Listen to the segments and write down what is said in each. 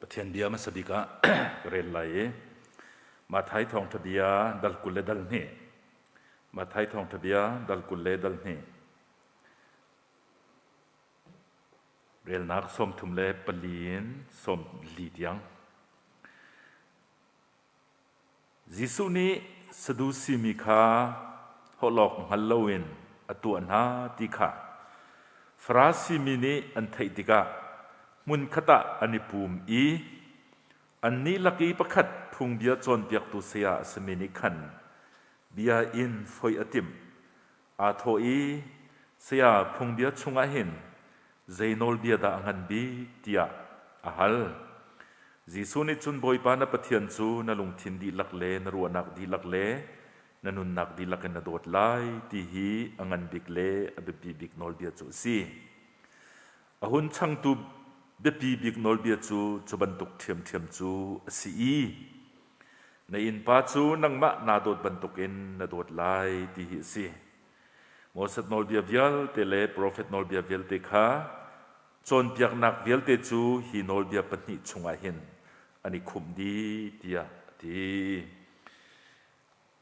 Pathian bia hmasa bik ah ka rel lai i Matthai thawngṭha bia dal 20 le dal hnih. Matthai thawngṭha bia dal 20 le dal hnih. Relnak 34 in 44 tiang. Jesuh nih Sadusi mi kha holh awk hngal loin a tuah hna ti kha Farasi mi nih an theih tikah hmunkhat ah an i pum i annih lak i pakhat phungbia cawnpiaktu saya a simi nih khan bia in foih a timh. Aa thawh i, Saya, phungbia chungah hin zei nawlbia dah a ngan bik? tiah a hal. Jesuh nih cun Bawipa na Pathian cu na lungthin dihlak le na ruahnak dihlak le na nunnak dihlak in na dawt lai ti hi a ngan bik le a biapi bik nawlbia cu a si. A hun changtu biapi bik nawlbia cu cu bantuk ṭhiamṭhiam cu a si i na innpa cu nangmah naa dawt bantukin na dawt lai ti hi a si. Moses nawlbia vialte le profet nawlbia vialte kha cawnpiaknak vialte cu hi nawlbia pahnih chungah hin an i khumh dih tiah a ti.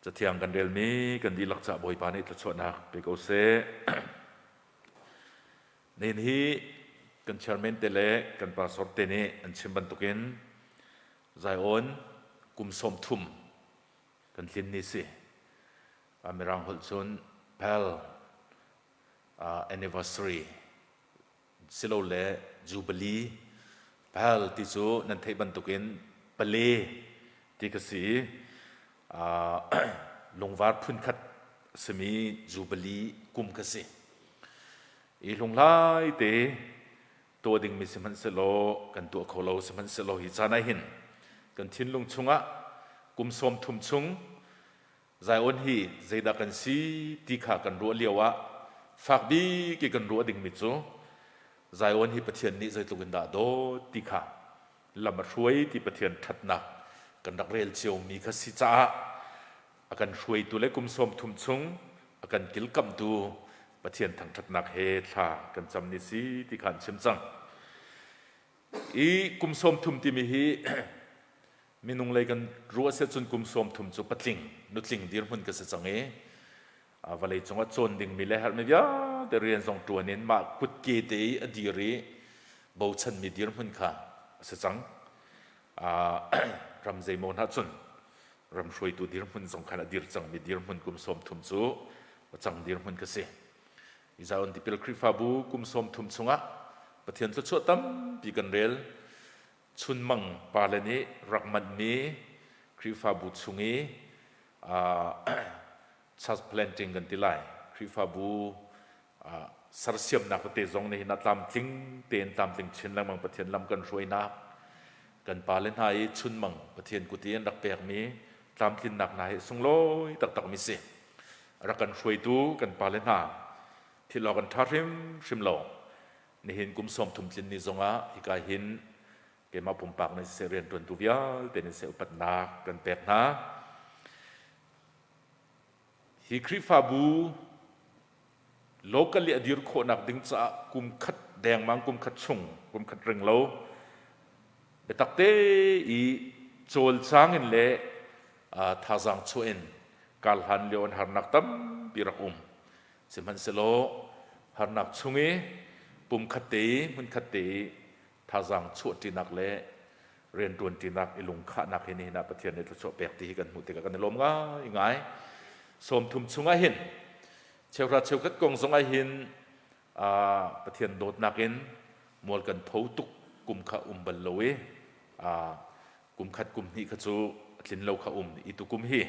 Cathiang kan relmi kan dihlak caah Bawipa nih thluachuahnak pe ko seh. Nihin hi kan chairman te le kan pastor te nih an chim bantukin Zion kum 30 kan tlin ni si. Mirang holh cun Pearl anniversary silole Jubilee Pearl ti cu nan theih bantukin pale ti ka si i lungvar phunkhat simi Jubilee kum ka si. I hlunghlai te tuah dingmi sihmanhsehlaw kan tuah kho lo sihmanhsehlaw hi caan ah hin kan thinlung chungah kum 30 chung Zion hi zeidah kan si ti kha kan ruah lio ah fak bik i kan ruah dingmi cu Zion hi Pathian nih zeitluk in dah dawt ti kha lam a hruai ti Pathian ṭhatnak kan rak rel ciomi kha si caah a kan hruaitu le kum 30 chung a kan kilkamhtu Pathian thangṭhatnak he thla kan cam ni si ti kha an chim cang. I kum 30 timi hi minung lei kan ruah si cun kum 30 cu patling nutling dirhmun ka si cang i vawlei cungah cawn dingmi le herhmi vialte rian zong ṭuan in mah kutke te i a dir i bochanmi dirhmun kha a si cang. Ram zeimaw hna cun ram hruaitu dirhmun zong khan a dir cangmi dirhmun kum 30 cu a cang dirhmun ka si. Zion Tipil Khrihfabu kum 30 chungah Pathian thluachuah tampi kan rel. Chunmang pale nih rak manhmi Khrihfabu chung i church planting kan ti lai. Khrihfabu sersiamnak tete zong nih hin a tlamtling tein tlamtling chin lengmang Pathian lam kan hruainak kan pale hna i chunmang Pathian kut i an rak pekmi tlamtlinnak hna hi sunglawi taktakmi si. Rak kan hruaitu kan pale hna thil awk an ṭha hrimhrim lo. Nihin kum 30 tlin ni zongah hika hin keimah pumpak nih siseh rianṭuantu vialte nih siseh upatnak kan pek hna. Hi Khrihfabu local i a dir khawhnak ding caah kum khat dengmang kum khat chung kum khat ring lo biatak te i cawlcang in le thazaang chuah in karhlan lio an harnak tampi rak um. Sihmanhsehlaw harnak chung i pum khat te i hmun khat te i thazaang chuahṭinak le rianṭuanṭinak i lungkhahnak hi nihin ah Pathian nih thluachuah pek ti hi kan hmuh tikah kan i lawm ngaingai. 30 chungah hin cheuhra cheukhat kong zongah hin Pathian dawtnak in mual kan tho tuk kum kha um bal lo i kum khat kum hnih kha cu a tlin lo kha um i tukum hi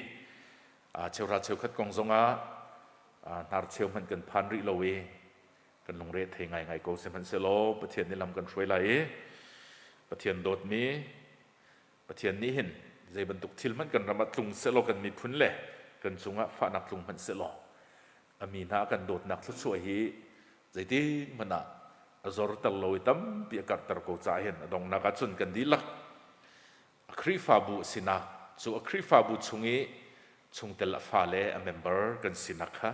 cheuhra cheukhat kong zongah hnarcheu hmanh kan phan rih lo i kan lungre thei ngaingai ko sihmanhsehlaw Pathian nih lam kan hruai lai i Pathian dawtmi Pathian nih hin zei bantuk thil hmanh kan ram ah tlung sehlaw kan miphun le kan cungah fahnak tlung hmanh sehlaw a mi hna kan dawtnak thluachuah hi zeitik hmanh ah a zorter lo i tampi a karhter ko caah hin a donghnak ah cun kan dihlak A Khrihfabu a sinak cu a Khrihfabu chung i chungtel a fale a member kan sinak kha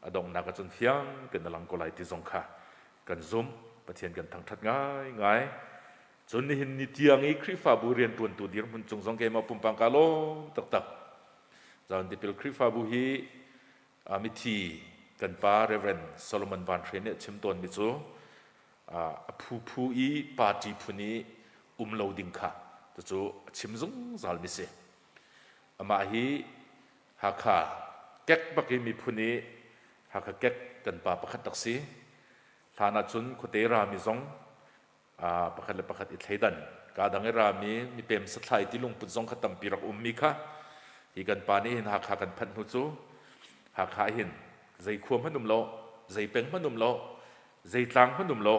a donghnak ahcun fiang tein a lang ko lai ti zong kha kan zumh. Pathian kan thangṭhat ngaingai. Cun nihin ni tiang i Khrihfabu rianṭuantu dirhmun cung zong keimah pumpak kaa lawm taktak. Zion Tipil Khrihfabu hi mithi kan pa Reverend Solomon Van Hre nih a chim tawnmi cu a phuphu i party phun i um lo ding kha cucu a chim zungzalmi si. Amah hi Hakha kek bak i miphun i Hakha kek kan pa pakhat rak si. Hlan ahcun khuate rami zong pakhat le pakhat i thleidan kaa dang i rami mipem sathlai ti lungput zong kha tampi rak ummi kha hi kan pa nih hin Hakha kan phanh hnu cu Hakha hin zei khua hmanh um lo zei peng hmanh um lo zei tlang hmanh um lo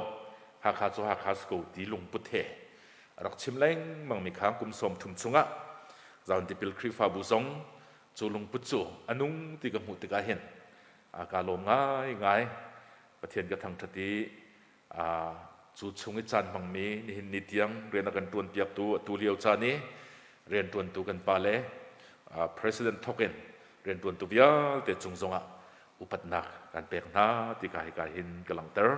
Hakha cu Hakha si ko ti lungput he a rak chim lengmang mi kha kum 30 chungah Zaun Tipil Khrihfabu zong cu lungput cu a nung ti ka hmuh tikah hin kaa lawm ngaingai. Pathian ka thangṭhat i cu chung i caan hmangmi nihin ni tiang rian a kan ṭuanpiaktu atu lio caan i rianṭuantu kan pale President thawk in rianṭuantu vialte cung zongah upatnak kan pek hna ti ka hika hin ka langhter.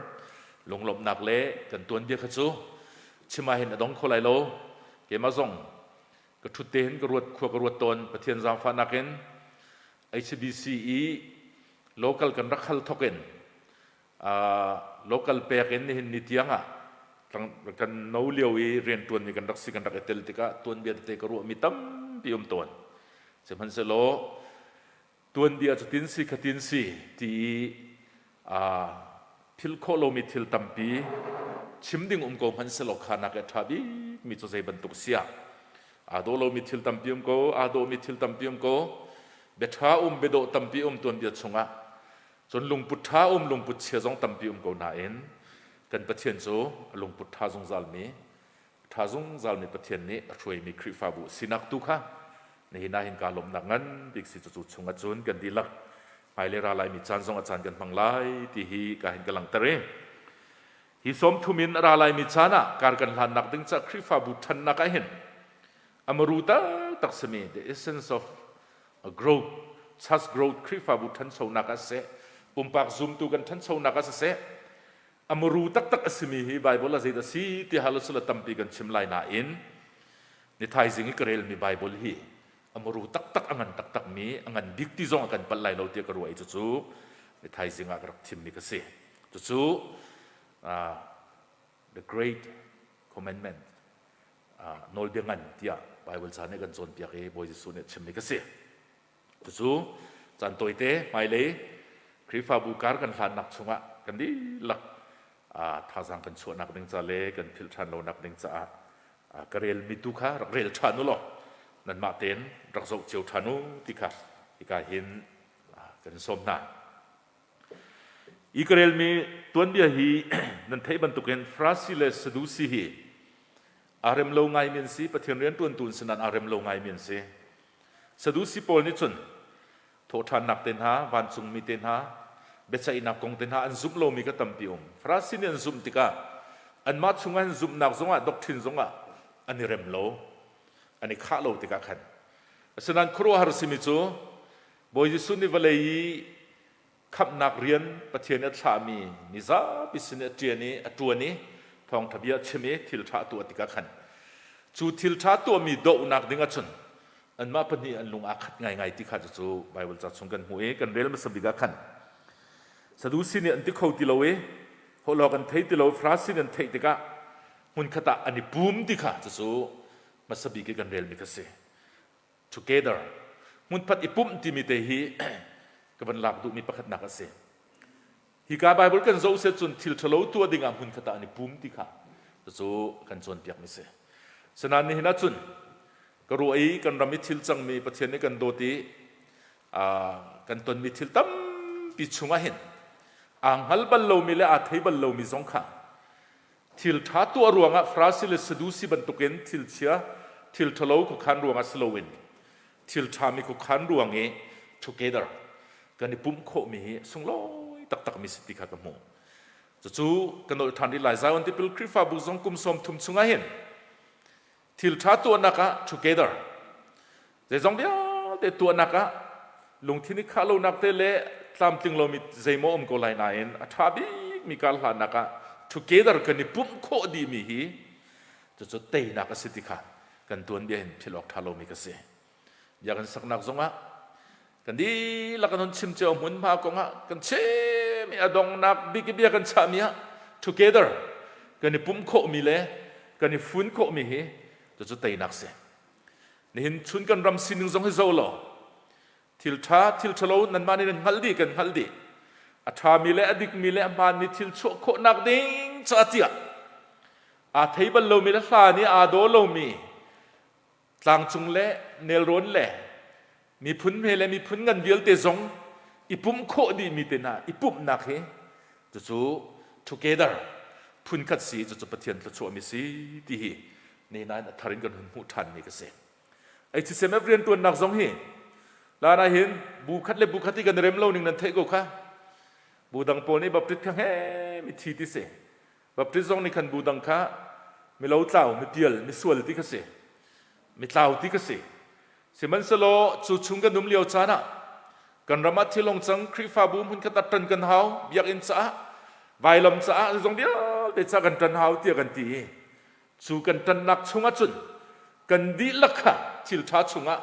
Lunglawmhnak le kan tuanbia kha cu chim ah hin a dong kho lai lo. Keimah zong ka ṭhut te hin ka ruat khua ka ruat tawn Pathian zaangfahnak in HBC i local kan rak hal thawk in local pek in nihin ni tiang ah kan no lio i rianṭuanmi kan rak si kan rak i tel tikah tuanbia tete ka ruahmi tampi um tawn. Sihmanhsehlaw tuanbia cu tin si khatin si ti i philh khawh lomi thil tampi chim ding um ko hmanhsehlaw kha nak i a ṭha bikmi cu zei bantuk si ah aa dawh lomi thil tampi um ko aa dawhmi thil tampi um ko bia ṭha um biadawh tampi um tuanbia chungah Cun lungput ṭha um lungput chia zong tampi um ko nain kan Pathian cu a lungput ṭha zungzalmi ṭha zungzalmi Pathian nih a hruaimi Khrihfabu sinak tu kha nihin ah hin kaa lawmhnak ngan bik si cucu chungah cun kan dihlak hmailei ra laimi caan zong a caan kan hmang lai ti hi ka hin ka langhter i hi sawmthum in a ra laimi caan ah kar kan hlannak ding ca Khrihfabu ṭhannak ah hin a maru taktak simi the essence of growth church growth Khrihfabu ṭhanchonak ah siseh pumpak zumtu kan ṭhanchonak ah siseh a muru taktak a simi hi Bible ah zeidah si ti hal usila tampi kan chim lai nain ni thaizing i ka relmi Bible hi a muru taktak a ngan taktak mi a ngan bik ti zong a kan palh lai lo tiah ka ruah i cucu ni thaizing ah ka rak thimmi ka si cucu the great commandment nawlbia ngan tiah Bible ca nih kan cawnpiak i Bawi Jesuh nih a chimmi ka si. Cucu caan tawite hmailei Khrihfabu kar kan hlannak chungah kan dihlak thazaang kan chuahnak ding ca le kan philh ṭhan lonak ding caah ka relmi tu kha rak rel ṭhan u law nanmah tein rak zoh cio ṭhan u ti kha hika hin kan sawm hna. Hi ka relmi tuanbia hi nan theih bantukin Farasi le Sadusi hi aa rem lo ngaimi an si. Pathian rianṭuantu an si nain aa rem lo ngaimi an si. Sadusi pawl nih cun thawhṭhannak te hna, vancungmi te hna, biaceihnak kong te hna an zumh lomi kha tampi um. Farasi nih an zumh tikah anmah chungah hin zumhnak zongah doctrine zongah an i rem lo, an i khah lo tikah khan. Asinain khuaruahhar simi cu Bawi Jesuh nih vawlei i khamhnak rian Pathian nih a thlahmi mizapi sin i a ṭian i a ṭuan i thawngṭha bia a chim i thil ṭha a tuah tikah khan cu thil ṭha tuahmi dohnak ding ahcun anmah pahnih an lung aa khat ngaingai ti kha cucu Baibal ca chung kan hmuh i kan rel hmasa bik ah khan Sadusi nih an ti kho ti lo i holh awk an thei ti lo Farasi nih an theih tikah hmunkhat ah an i pum ti kha cucu hmasa bik i kan relmi kha si. Together hmunphat i pumh timi te hi ka van lak duhmi pakhatnak a si. Hika Bible kan zoh set cun thil ṭhalo tuah dingah hmunkhat ah an i pum ti kha cucu kan cawnpiakmi si. Sinain nihin ahcun ka ruah i kan ram i thil cangmi Pathian nih kan dawt i kan tonmi thil tampi chungah hin aa hngal bal lomi le aa thei bal lomi zong kha Thil ṭha tuah ruangah Farasi le Sadusi bantukin thil chia, thil ṭhalo khuakhan ruangah si loin thil ṭhami khuakhan ruang i together kan i pumh khawhmi hi sunglawi taktakmi si ti kha ka hmuh. Cucu ka nolh ṭhan rih lai. Zion Tipil Khrihfabu zong kum 30 chungah hin thil ṭha tuahnak ah together zeizong vialte tuahnak ah lungthin i khah lonak te le tlamtling lomi zeimaw um ko lai nain a ṭha bikmi kar hlannak ah together kan i pumh khawh dihmi hi. Cucu teinak a si ti kha kan tuanbia hin philh awk ṭha lomi ka si. Bia kan saknak zongah kan dihlak kan hun chim cio hmunhma kongah kan chim i a donghnak bik i bia kan chahmi ah together kan i pumh khawhmi le kan i fun khawhmi hi cucu teinak si. Nihin chun kan ram sining zong hi zoh law thil ṭha thil ṭhalo nanmah nih nan hngalh dih kan hngalh dih. A ṭhami le a dikmi le a hmaanmi thil chuah khawhnak ding caah tiah aa thei bal lomi le hlan i aa daw lomi tlangcung le nelrawn le miphun hme le miphun ngan vialte zong i pumh khawh dihmi te hna i pumhnak hi cucu together phunkhat si cucu Pathian thluachuahmi si ti hi ne nain a thar in kan hun hmuh ṭhanmi ka si. HCMF rianṭuannak zong hi lan ah hin bu khat le bu khat i kan rem lo ning nan theih ko kha. Bu dang pawl nih Baptist kha he mithi ti si. Baptist zong nih khan bu dang kha milo tlau, mipial, misual ti kha si. Mitlau ti kha si. Sihmanhsehlaw cu chung kan um lio caan ah kan ram ah thil cang Khrihfabu hmun khat ah ṭan kan hau, biakinn caah, vailam caah zong vialte caah kan ṭan hau tiah kan ti i cu kan ṭannak chungah cun kan dihlak kha thil ṭha chungah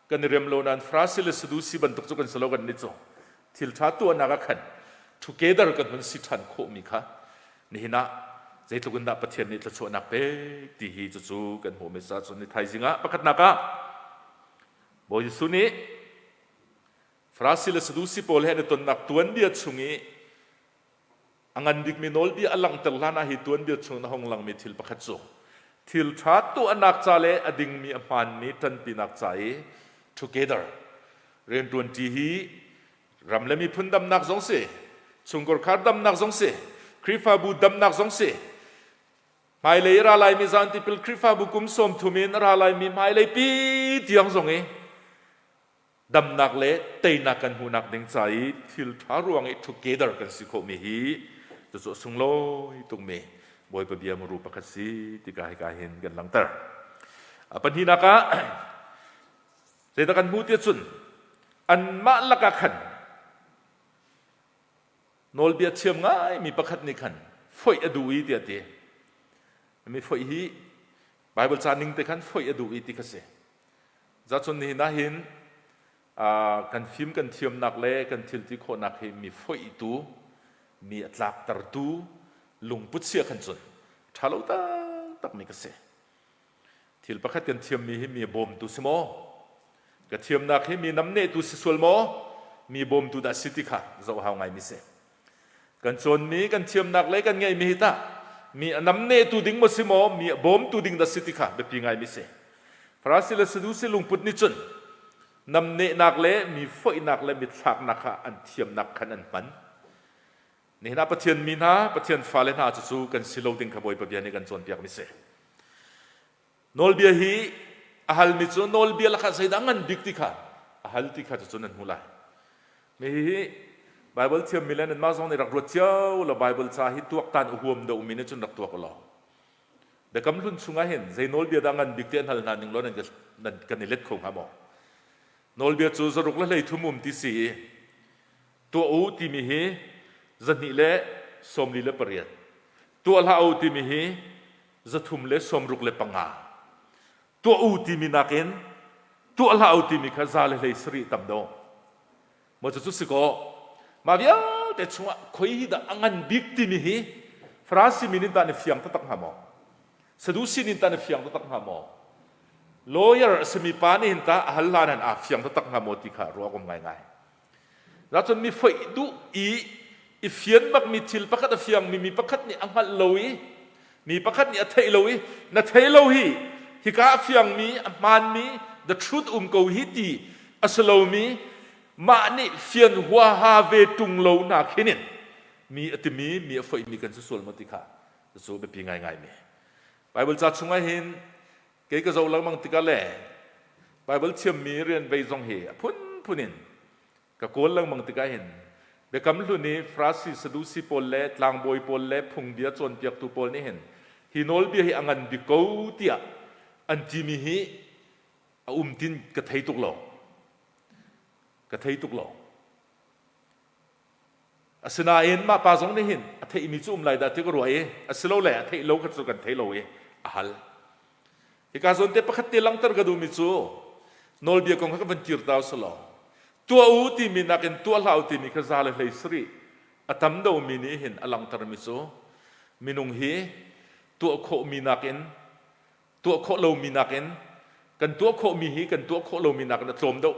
kan i rem lo nain Farasi le Sadusi bantuk cu kan si lo kan nih cu thil ṭha tuahnak ah khan together kan hun si ṭhan khawhmi kha nihin ah zeitluk in dah Pathian nih thluachuahnak pek ti hi cucu kan hmuh misa cun ni thaizing ah pakhatnak ah Bawi Jesuh nih Farasi le Sadusi pawl he an i tonnak tuanbia chung i A ngan bikmi nawlbia a langhter hlan ah hi tuanbia chung na hung langmi thil pakhat cu thil ṭha tuahnak ca le a dingmi a hmaanmi ṭanpinak ca i together rianṭuanṭi hi ram le miphun damnak zong si, chungkhar damnak zong si, Khrihfabu damnak zong si, hmailei ra laimi zan tipil Khrihfabu kum 30 in a ra laimi hmailei pi tiang zong i damnak le teinak kan hmuhnak ding ca i thil ṭha ruang i together kan si khawhmi hi cucu a sunglawi tukmi Bawipa bia muru pakhat si tika hika hin kan langhter. A pahnihnak ah zeidah kan hmuh tiah cun anmah lakah khan nawlbia thiam ngaimi pakhat nih khan foih a duh i tiah ti. Mi foih hi Bible ca ning te khan foih a duh i ti kha si. Zacun nihin ah hin kan fim kan thiamnak le kan thil ti khawhnak hi mi foihtu, mi a tlaktertu lungput sia khan cun ṭha lo taktakmi ka si. Thil pakhat kan thiammi hi mi a bawmtu si maw? Ka thiamnak hi mi namnehtu si sual maw? Mi bawmtu dah si ti kha zoh hau ngaimi si. Kan cawnmi, kan thiamnak le kan ngeihmi hi tah mi a namnehtu ding maw si maw, mi a bawmtu ding dah si ti kha biapi ngaimi si. Farasi le Sadusi lungput nih cun namnehnak le mi foihnak le mithlaknak kha an thiamnak khan an hman. Nihin ah Pathian mi hna, Pathian fale hna cucu kan si lo ding kha Bawipa bia nih kan cawnpiakmi si. Nawlbia hi a halmi cu nawlbia lakah zeidah ngan bik ti kha a hal ti kha cucu nan hmu lai. Mi hihi Bible thiammi le nanmah zong nih rak ruat cio law Bible ca hi tuaktan a huam deuhmi nih cun rak tuak law. Biakam hlun chungah hin zei nawlbia dah ngan bik ti an hal hna ning law nan, nan kan i let kho hnga maw? Nawlbia cu zaruk le 13 um ti si i tuah u timi hi 248 tuah hlah u timi hi 365 tuah u timi nakin tuah hlah u timi kha 117 tam deuh maw cucu si kaw mah vialte chungah khoi hi dah a ngan bik timi hi Farasi mi nih tah na fiang taktak hnga maw Sadusi nih tah na fiang taktak hnga maw lawyer a simi pa nih hin tah a hal hlan han aa fiang taktak hnga maw ti kha ruah um ngaingai Nacun mi foih duh i i fian bakmi thil pakhat a fiangmi mi pakhat nih a hngalh lo i mi pakhat nih a theih lo i na thei lo hi hika a fiangmi a hmaanmi the truth um ko hi ti a si lomi mah nih fian huaha ve ṭung lo hna khin in mi a timi mi a foihmi kan si sual maw ti kha cu biapi ngaingaimi Bible ca chungah hin kei ka zoh lengmang tikah le Baibal thiammi rian vei zong hi a phunphun in ka kawl lengmang tikah hin Biakam Hlun i Farasi Sadusi pawl le tlangbawi pawl le phungbia cawnpiaktu pawl nih hin hi nawlbia hi a ngan bik ko tiah an timi hi a um tin ka thei tuk lo. Ka thei tuk lo. Asinain mah pa zong nih hin a theihmi cu um lai dah ti ka ruah i asilole a theih lo kha cu kan thei lo i a hal. Hika zawn te pakhat te langhter ka duhmi cu nawlbia kong kha ka van kir ta usulaw tuah u timi nakin tuah hlah u timi kha za le hlei sarih a tam domi nih hin a langhtermi cu minung hi tuah khawhmi nakin tuah khawh lomi nakin kan tuah khawhmi hi kan tuah khawh lomi nakin a tlawm deuh.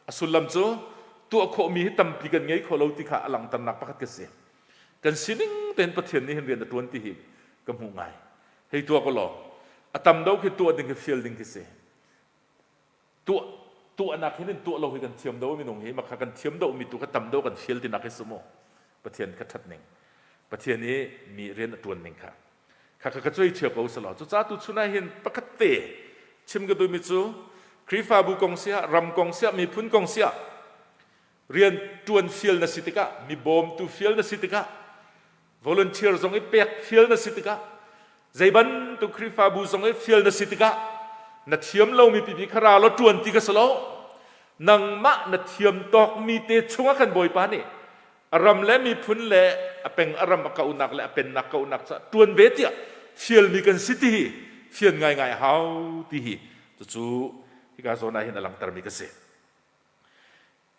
A sullam cu tuah khawhmi hi tampi kan ngei kho lo ti kha a langhternak pakhat ka si. Kan sining tein Pathian nih hin rian a ṭuan ti hi ka hmuh ngai. Hei tuah ko law a tam deuh khi tuah ding khi fial ding khi si. Tuah tuahnak hin in tuah lo hi kan thiam do minung hi makha kan thiam do mi tu kha tam do kan fial tinak hi si mu. Pathian kha ṭhat ning. Pathian i mi rian a ṭuan ning kha. Kha kha ka cuai chia ko selaw cucaah tu chun ah hin pakhat te chim ka duhmi cu Khrihfabu kong siah ram kong siah miphun kong siah rian ṭuan fial na si tikah mi bawmtu fial na si tikah volunteer zong i pek fial na si tikah zei bantuk Khrihfabu zong i fial na si tikah na thiam lomi pipi kha ra law ṭuan ti ka si lo nangmah na thiam tawkmi te chungah khan Bawipa nih a ram le miphun le a peng a ram a kauhnak le a pennak kauhnak caah ṭuan ve tiah fialmi kan si ti hi fian ngaingai a hau ti hi cucu hika zawn ah hin a langhtermi ka si.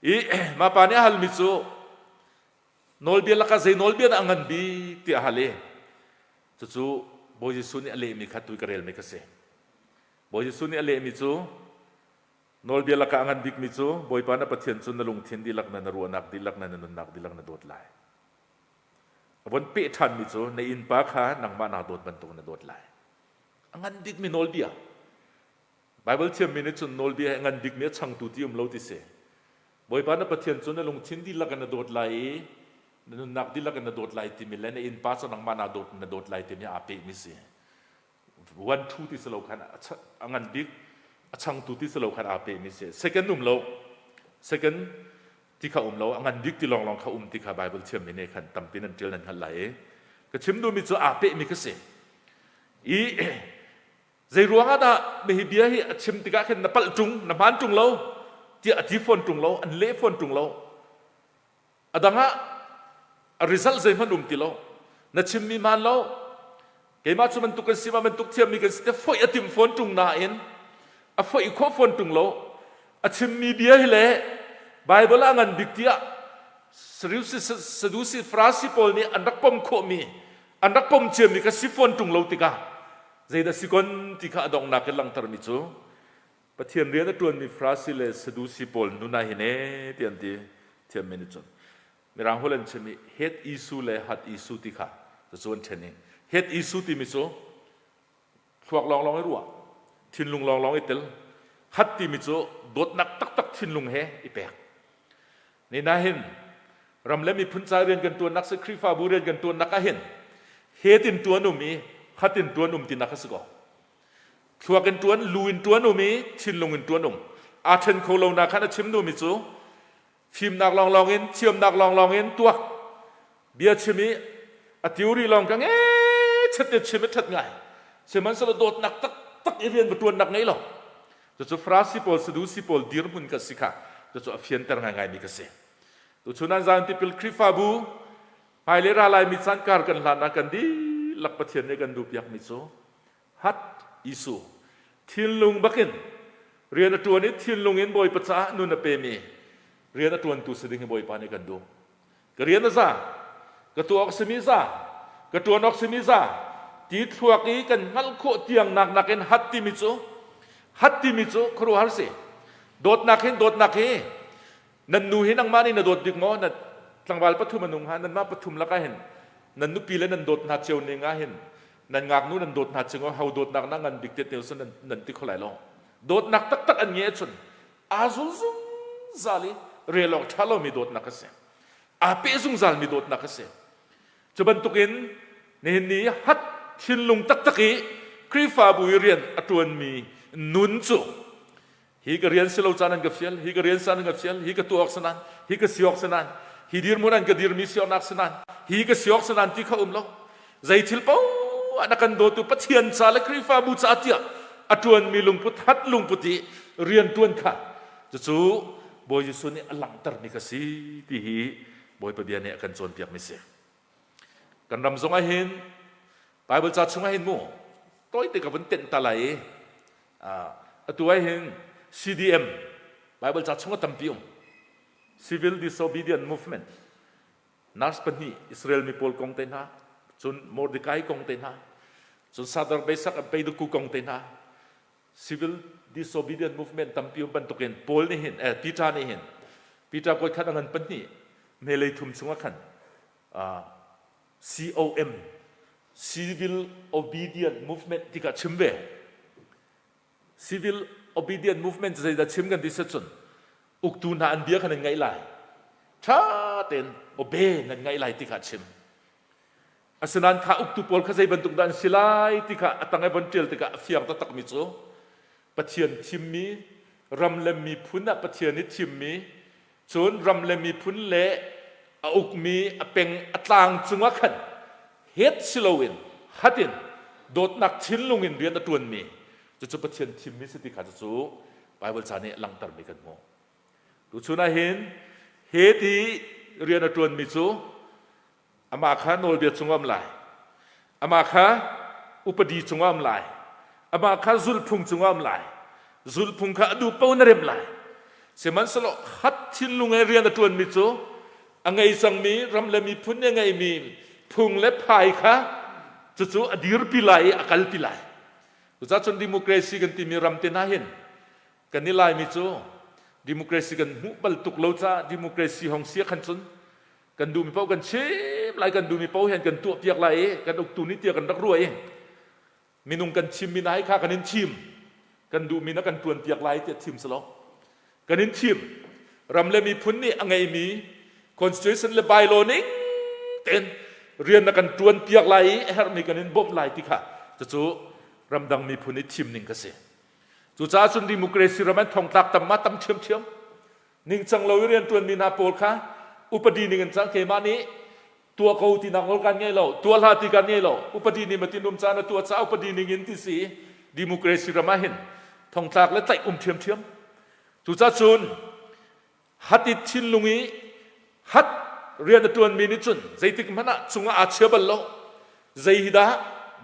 I mah pa nih a halmi cu nawlbia lakah zei nawlbia dah a ngan bik tiah a hal i cucu Bawi Jesuh nih a lehmi kha tui ka relmi ka si. Bawi Jesuh nih a lehmi cu Nawlbia lakah a ngan bikmi cu Bawipa na Pathian cu na lungthin dihlak na na ruahnak dihlak na na nunnak dihlak na dawt lai. A von peh ṭhanmi cu na innpa kha nangmah naa dawt bantuk na dawt lai. A ngan bikmi nawlbia. Baibal thiammi nih cun nawlbia hi a ngan bikmi a changtu ti um lo ti si. Bawipa na Pathian cu na lungthin dihlak in na dawt lai i na nunnak dihlak in na dawt lai timi le na innpa cu nangmah naa dawt na dawt lai timi aa pehmi si. One two ti si lo khan a ngan bik a changtu ti si lo khan aa pehmi si. Second um lo. Second ti kha um lo. A ngan bik ti lawnglawng kha um ti kha Bible thiammi nih khan tampi nan ṭial nan hngalh lai i ka chim duhmi cu aa pehmi kha si. I zei ruangah dah hi bia hi a chim tikah khin na palh ṭung, na hmaan ṭung lo tiah a ti fawn ṭung lo, an leh fawn ṭung lo. A dang ah a result zeihmanh um ti lo. Na chimmi hmaan lo. Keimah cu bantuk kan si ma bantuk thiammi kan si te foih a tim fawn ṭung nain a foih khawh fawn ṭung lo. A chimmi bia hi le Bible ah ngan bik tiah Sadusi Farasi pawl nih an rak pom khawhmi an rak pom ciami kha si fawn ṭung lo tikah zeidah si kon ti kha a donghnak in langhtermi cu Pathian rian a ṭuanmi Farasi le Sadusi pawl nun ah hin ee ti an ti thiammi nih cun Mirang holh an chim i head issue le heart issue ti kha cucu an ṭhen i head issue timi cu thluak lawnglawng i ruah thinlung lawnglawng i tel hat timi cu dawtnak taktak thinlung he i pek ni na hin ram le miphun ca rian kan ṭuannak si Khrihfabu rian kan ṭuannak ah hin head in ṭuan um i hat in ṭuan um tinak a si ko Thluak in ṭuan, lu in ṭuan um i thinlung in ṭuan um. Aa ṭhen kho lo nak khan a chim duhmi cu fimnak lawnglawng in, thiamnak lawnglawng in tuak. Bia chim i a theory lawng ka ngei chet te chim i ṭhat ngai. Sihmanhsehlaw dawtnak taktak i rian va ṭuannak ngei lo. Cucu Farasi pawl, Sadusi pawl dirhmun ka si kha cucu a fianter ngaingaimi ka si. Tuchun an zan tipil Khrihfabu hmailei ra laimi caan kar kan hlan ah kan dihlak Pathian nih kan duhpiakmi cu Hat Isu thinlung bakin rian a ṭuan i thinlung in Bawipa caah nun a pemi rian a ṭuantu si ding hi Bawipa nih kan duh. Ka rian a za, ka tuah awk simi za, ka ṭuan awk simi za, ti thluak i kan hngalh khawh tiang nak nakin hat timi cu hat timi cu khuaruahhar si. Dawtnak hin dawtnak hi Nan nu hi nangmah nih na dawt bik maw? Na tlangval pathum a nung ha nanmah pathum lakah hin nan nupi le nan dawt hna cio ning ah hin nan ngaknu nan dawt hna cing ho dawtnak na ngan bik te te nan nan ti kho lai lo. Dawtnak taktak an nge ahcun aa zul zungzal i rel awk ṭha lomi dawtnak a si. Aa peh zungzal mi dawtnak a si. Cu bantukin nihin ni hat thinlung taktak i Khrihfabu i rian a ṭuanmi nun cu Hi ka rian si lo caan an ka fial, hi ka rian san an ka fial, hi ka tuah awk sanan, hi ka si awk sanan, hi dirhmun an ka dirmi si awknak sanan, hi ka si awk sanan ti kha um lo. Zei thil paoh ah na kan dawtu Pathian ca le Khrihfabu ca tiah a ṭuanmi lungput hat lungput i rian ṭuan kha cucu Bawi Jesuh nih a langhtermi ka si ti hi Bawipa bia nih a kan cawnpiakmi si. Kan ram zong ah hin Bible ca chung ah hin mu. Tawite ka vun tenh ta lai i atu ah hin CDM Bible ca chung a tampi um. Civil Disobedient Movement nurse pahnih Israel mi pawl kong te hna, cun Mordecai kong te hna, cun Sadar Beisak Abednego kong te hna, civil disobedient movement tampi um bantukin Paul nih hin eh, Peter nih hin Peter kawi khat a ngan pahnih hmelei thum chungah khan COM civil obedient movement ti kha chim ve. Civil obedient movement cu zeidah chim kan ti cun uktu hna an bia kha nan ngaih lai. Ṭha tein obey nan ngaih lai ti kha chim. Asinain kha uktu pawl kha zei bantuk dah an si lai ti kha a tang i von ṭial tikah a fiang taktakmi cu Pathian thimmi ram le miphun ah Pathian i thimmi cun ram le miphun le a ukmi a peng a tlang cungah khan het si loin hat in dawtnak thinlung in rian a ṭuanmi cucu Pathian thimmi si ti kha cucu Baibal ca nih a langhtermi kan hmuh. Tuchun ah hin het i rian a ṭuanmi cu Amah kha nawlbia cung a um lai. Amah kha upadi cung a um lai. Amah kha zulhphung cung a um lai. Zulhphung kha a duh paoh na remh lai. Sihmanhsehlaw hat thinlung he rian a ṭuanmi cu a ngei cangmi ram le miphun nih a ngeimi phung le phai kha cucu a dirpi lai i a kalpi lai. Cucaah cun democracy kan timi ram te hna hin kan i Laimi cu democracy kan hmuh bal tuk lo caah democracy hong sia khan cun kan duhmi paoh kan chim lai kan duhmi paoh hian kan tuah piak lai i kan uktu nih tiah kan rak ruah i minung kan chimmi na hi kha kan in thim kan duhmi na kan tuan piak lai tiah thim si lo kan in thim ram le miphun nih a ngeimi constitution le bylaw ning tein rian na kan tuan piak lai i a herhmi kan in bawmh lai ti kha cucu ramdang miphun i thim ning ka si cucaah cun democracy ram an thongtlak tam ma tam ṭhiamṭhiam Ningcang lo i rianṭuanmi hna pawl kha upadi ning in cang keimah nih tuah ko tinak nawl kan ngei lo, tuah hlah ti kan ngei lo. Upadi nih matin um caan a tuah caah upadi ning in ti si democracy ram ah hin thongtlak le tlaih um ṭhiamṭhiam. Cucaah cun hatit thinlung i hat rian a ṭuanmi nih cun zeitik hmanh ah cungah aa chia bal lo. Zei hi dah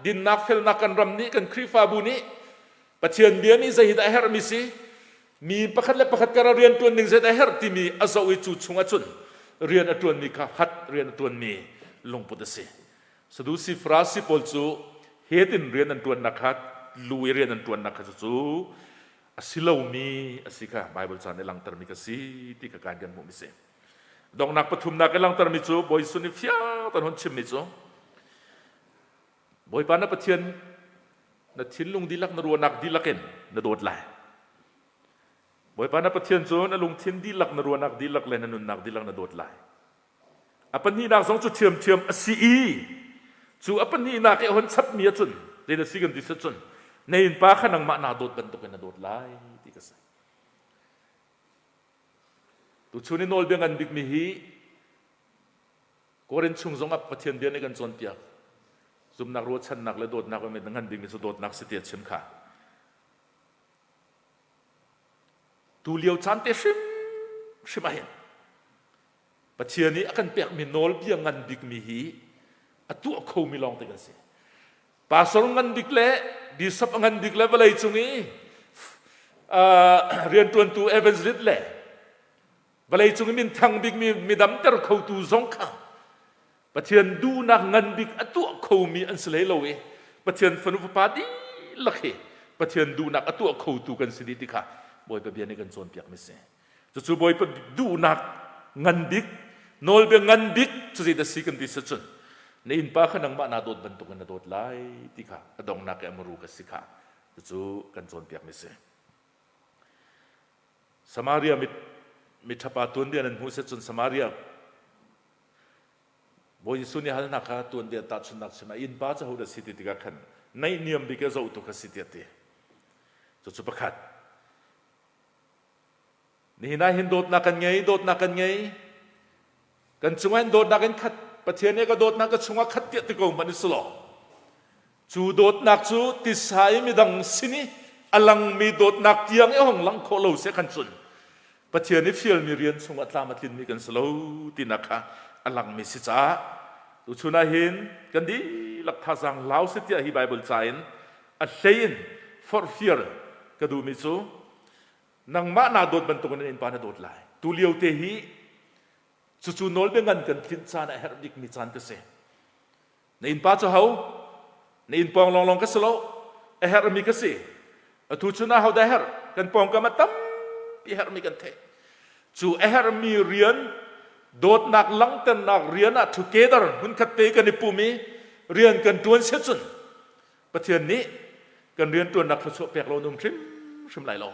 dinnak felnak kan ram nih kan Khrihfabu nih Pathian bia nih zei hi dah a herhmi si Mi pakhat le pakhat kar ah rian ṭuan ning zeidah a herh timi a zoh i cu chung ahcun rian a ṭuanmi kha hat rian a ṭuanmi lungput a si. Sadusi Farasi pawl cu het in rian an ṭuannak kha lu i rian an ṭuannak kha cucu a si lomi a si kha Baibal ca nih langhtermi ka si ti kha kan kan hmuhmi si. Donghnak pathumnak i langhtermi cu Bawi Jesuh nih fiang tein hun chimmi cu Bawipa na Pathian na thinlung dihlak na ruahnak dihlak in na dawt lai. Bawipa na Pathian cu na lungthin dihlak na ruahnak dihlak le na nunnak dihlak na dawt lai. A pahnihnak zong cu ṭhiamṭhiam a si i cu a pahnihnak i a hon chapmi ahcun zei na si kan ti cun na innpa kha nangmah naa dawt bantukin na dawt lai ti ka si. Tuchun i nawlbia ngan bikmi hi Korin chung zongah Pathian bia nih kan cawnpiak. Zumnak, ruahchannak le dawtnak um in ngan bikmi cu dawtnak si ti a chim kha. Tu lio caan te hrim hrim ah hin Pathian nih a kan pekmi nawlbia ngan bikmi hi a tuah khomi lawng te kan si. Pastor ngan bik le bishop a ngan bik le vawlei cung i rianṭuantu evangelist le Vawleicung i minthang bikmi midamter khotu zong kha Pathian duhnak ngan bik a tuah khomi an si hlei lo i Pathian fanu fapa dihlak hi Pathian duhnak a tuah khotu kan si dih ti kha Bawipa bia nih kan cawnpiakmi si. Cucu Bawipa duhnak ngan bik, nawlbia ngan bik cu zeidah si kan ti si cun na innpa kha nangmah naa dawt bantukin na dawt lai ti kha a donghnak i a muru ka si kha cucu kan cawnpiakmi si. Samaria miṭhapa tuanbia nan hmuh cun Samaria Bawi Jesuh nih hal hna kha tuanbia tahchunhnak chim ah innpa cu hodah si ti tikah khan naihniam bik a zohtu kha si tiah ti. Cucu pakhat. Nihin ah hin dawtnak kan ngei, dawtnak kan ngei. Kan cungah hin dawtnak in khat Pathian nih ka dawtnak ka chungah khat tiah ti ko hmanh si law cu dawtnak cu tisa i midang sin i a langmi dawtnak tiang i hong lang khawh lo se khan cun Pathian i fialmi rian chungah tlam a tlinmi kan si lo tinak kha a langmi si caah tuchun ah hin kan dihlak thazaang lau si tiah hi Bible ca in. A hlei in forhfial ka duhmi cu nangmah naa dawt bantukin na innpa na dawt lai. Tu lio te hi cucu nawlbia ngan kan tlinh caan a herh bikmi caan ka si. Na innpa cu ho? Na inn pawng lawnglawng ka si lo. A herhmi ka si. Atu chun ah hodah herh? Kan pawngkam ah tampi herhmi kan theih. Cu a herhmi rian dawtnak langhternak rian ah together hmunkhat te kan i pum i rian kan ṭuan si cun Pathian nih kan rian ṭuannak thluachuah pek lo an um hrimhrim lai lo.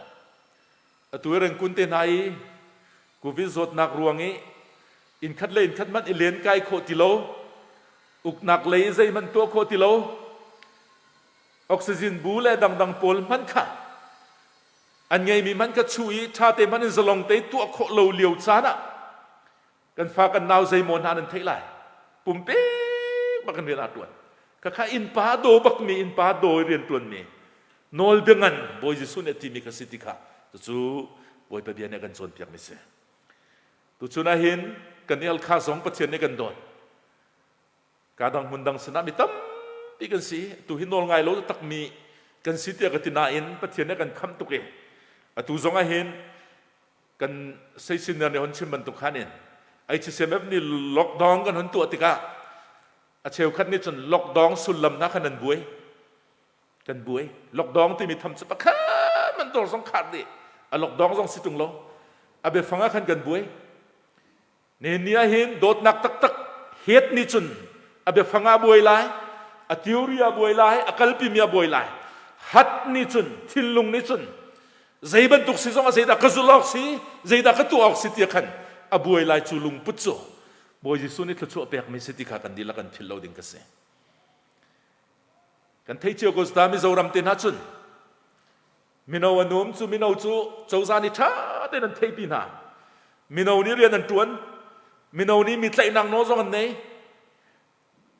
Atu i rengkun te hna i Covid zawtnak ruang i innkhat le innkhat hmanh i len kai khawh ti lo, uknak lei zeihmanh tuah khawh ti lo, oxygen bu le dangdang pawl hmanh kha an ngeimi hmanh kha chuh i ṭha te hmanh in zalong te tuah khawh lo lio caan ah kan fa kan nau zeimaw hna nan theih lai pumpek bak in rian aa ṭuan khakha innpa daw bakmi innpa daw i rian ṭuanmi nawlbia ngan Bawi Jesuh nih a timi kha si ti kha cucu Bawipa bia nih a kan cawnpiakmi si tuchun ah hin kan i alkha zong Pathian nih kan dawt ka dang hmun dang sinah mi tampi kan si tu hi nawl ngai lo takmi kan si tiah ka ti nain Pathian nih kan khamh tuk i atu zong ah hin kan seisiner nih hon chim bantuk khan in HCMF nih lockdown kan hon tuah tikah a cheukhat nih cun lockdown sullam hna khan an buai kan buai lockdown timi tham cu pakhat man dawr zong khar dih a lockdown zong si tung lo a biafang ah khan kan buai Ni ah hin dawtnak taktak het nih cun a biafang ah buai lai, a theory ah buai lai, a kalpimi ah buai lai. Hat nih cun, thinlung nih cun zei bantuk si zong ah zeidah ka zulh awk si, zeidah ka tuah awk si ti khan a buai lai cu lungput cu Bawi Jesuh nih thluachuah pekmi si ti kha kan dihlak kan philh lo ding ka si. Kan thei cio ko ta Mizoram te hna cun Mino an um cu mino cu cozah nih ṭha tein an theihpi hna. Mino nih rian an ṭuan. Mino nih mi tlaihnak nawl zong an nei.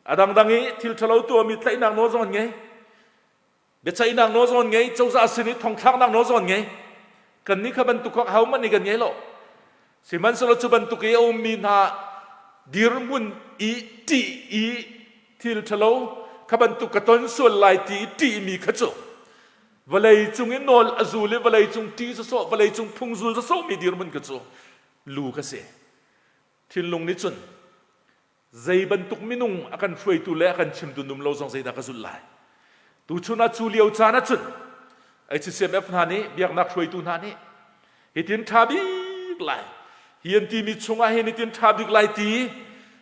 A dangdang i thil ṭhalo tuahmi tlaihnak nawl zong an ngei. Biaceihnak nawl zong an ngei. Cozah sin i thongthlaknak nawl zong an ngei. Kannih kha bantuk kha ahohmanh nih kan ngei lo. Sihmanhsehlaw cu bantuk i a ummi hna dirhmun i ṭih i thil ṭhalo kha bantuk ka ton sual lai ti i ṭihmi kha cu vawlei cung i nawl a zul i vawlei cung ṭi sawsawh vawlei cung phung zul sawsawhmi dirhmun ka cu lu ka si. Thinlung nih cun zei bantuk minung a kan hruaitu le a kan chimtu num lo zong zeidah ka zulh lai. Tuchun ah cu lio caan ah cun HCMF hna nih biaknak hruaitu hna nih hitin ṭha bik lai hi an timi chungah hin hitin ṭha bik lai ti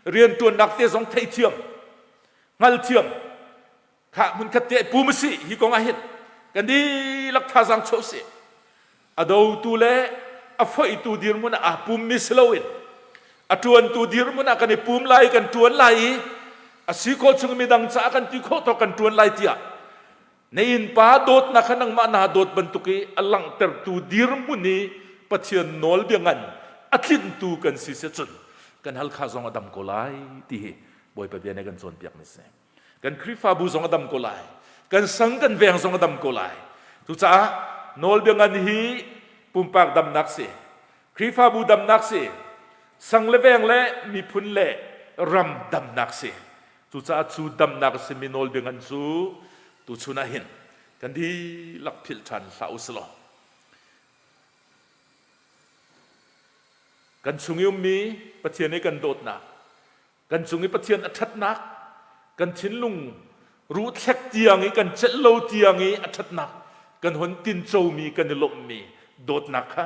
rianṭuannak te zong theihthiam hngalthiam Khah hmunkhat te pum a si hi kong ah hin kan dihlak thazaang chuah si a dotu le a foihtu dirhmun ah aa pummi si loin a ṭuantu dirhmun ah kan i pum lai kan ṭuan lai i a si khawh chung midang caah kan ti khawh tawk kan ṭuan lai tiah na innpa dawtnak kha nangmah naa dawt bantuk i a langhtertu dirhmun i Pathian nawlbia ngan a tlinhtu kan si si cun kan halkha zong a dam ko lai ti hi Bawipa bia nih kan cawnpiak mi si. Kan Khrihfabu zong a dam ko lai. Kan sang kan veng zong a dam ko lai. Cucaah nawlbia ngan hi pumpak damnak si, Khrihfabu damnak si, sang le veng le miphun le ram damnak si. Cucaah cu damnak a simi nawlbia ngan cu tuchun ah hin kan dihlak philh ṭhan hlah u sih law kan chung i ummi Pathian i kan dawtnak Kan cung i Pathian a ṭhatnak, kan thinlung ruhthlek tiang i kan celh lo tiang i a ṭhatnak kan hon tincomi kan i lawmhmi dawtnak kha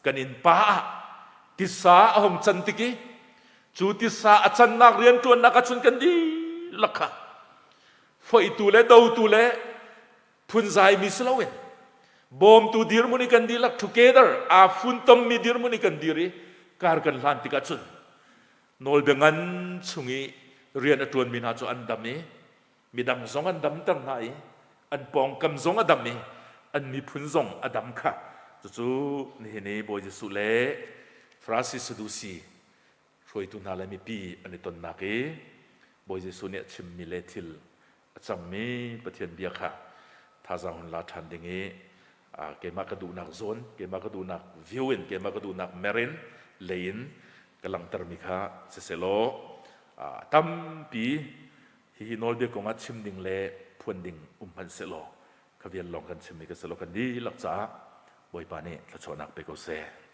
kan innpa ah tisa a hung can tik i cu tisa a cannak rianṭuannak ahcun kan dihlak kha foihtu le dotu le phunzaimi si loin bawmtu dirhmun i kan dihlak together aa funtommi dirhmun i kan dir i kar kan hlan tikah cun Nawlbia ngan chung i rian a ṭuanmi hna cu an dam i midang zong an damter hna i an pawngkam zong a dam i an miphun zong a dam kha cucu nihin i Bawi Jesuh le Farasi Sadusi hruaitu hna le mipi an i tonnak i Bawi Jesuh nih a chimmi le thil a cangmi Pathian bia kha thazaang hun la ṭhan ding i keimah ka duhnak zawn, keimah ka duhnak view in, keimah ka duhnak mer in, lei in ka langhtermi kha siselaw tampi hihi nawlbia kong ah chim ding le. phuan ding um hmanh sehlaw kha vial lawng kan chimmi ka si lo kan dihlak caah Bawipa nih thluachuahnak pe ko seh.